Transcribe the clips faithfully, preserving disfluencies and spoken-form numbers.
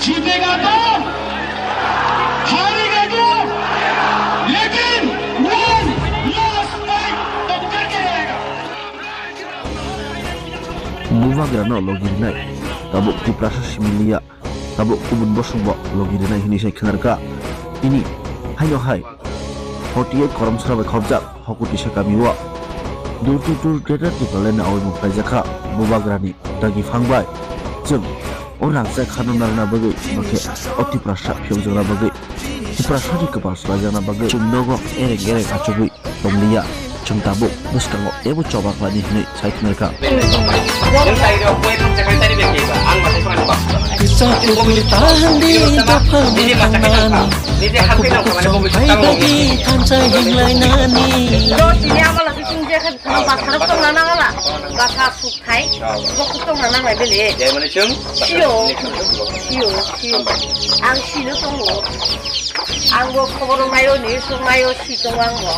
जीतेगा तो हारेगा तो, लेकिन one last fight तो करके रहेगा। Bubagrano logi rwnai, tabuk Tiprasa simi liya, tabuk kubun bosongbo logi rwnai hwnwi sai khwnarkha. Tini haino hai forty eight Koromsra bai khopjak Hokutisa kamio door to door Greater Tipraland ni awimung khlaijakha Bubagrani dagi phang bai. Chwng o rangchak khano narwkna bagwi, bakhe o Tiprasa phiyokjakna bagwi, Tiprasani kwpal swlaijakna bagwi chwng nogo ereng ereng achugwi tongliya. Chwng tabuk bwskango ebo choba khlaini hwnwi sai khwnaikha. Kwchak kwtwi tahan di dopha bwkhangnani. Habuku chwng hai bagwi thansa himlainani. Chini amala bising je kha khana basarok tongna nangala. Basa suk khai. Bokuk tongna nangnai bele. Sio. Sio. Sio. Ang sino tongo. Ang bo khobor nayo ni sung nayo si tongo ang bo.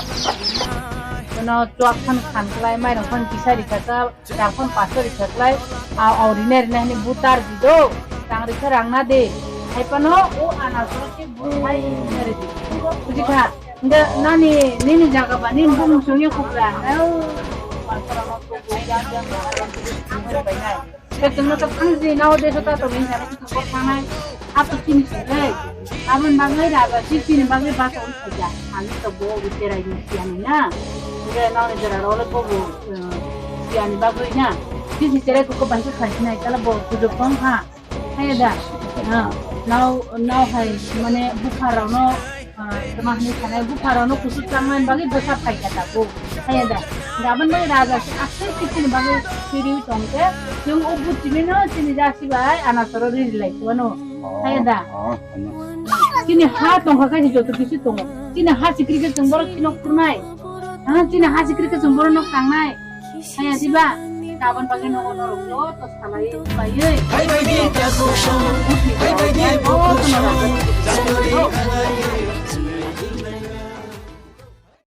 Kono chuak phan khan klai, mairang phan kisa rikha ta, rang phan paso rikha klai, a, au rine rine hani butar di do, rang rikha rang na de. Hai pano o ana soro ke bu hai rine ridi. Buji kha, nda nani, nini jaga ba, nini bumung sung ye khukra. Au, paso rang no khukra, ya, ya, ya, ya, ya, ya, ya, ya. Khe chwngno khe phangsi nao deso ta tongwi hinjani khe kok thangnai. Ato chini se le. Aboni bagwi raja si chini bagwi basa ui khaja. Ani to bo ui cherai ni siyani na. Hingke nao ni jora role bo bo, eh, siyani bagwi na. Chini cherai kok bai khe khasinai kala bo sujuk tong kha. Haya da. Ah, nao, nao hai mane bupha rao no Ah, tama hinwi sanai, bupharokno kusu changmani bagwi bwsa phaikha tabuk. Haya da, gabon bai raja se aswk kichini bagwi siriwi tongkhe, chwng o buchimino chini jasi bai anasoro riri lai phano. Oh, haya da. Oh, ano. Chini ha tongkha khe joto kisu tongo. Chini ha sikri khe chwng borok kheno khurnai. Ah, chini ha sikri khe chwng borokno kangnai. Haya diba? Gabon bagwi nogo norok joto salai bai. Hai bai di ta khosong, hai bai di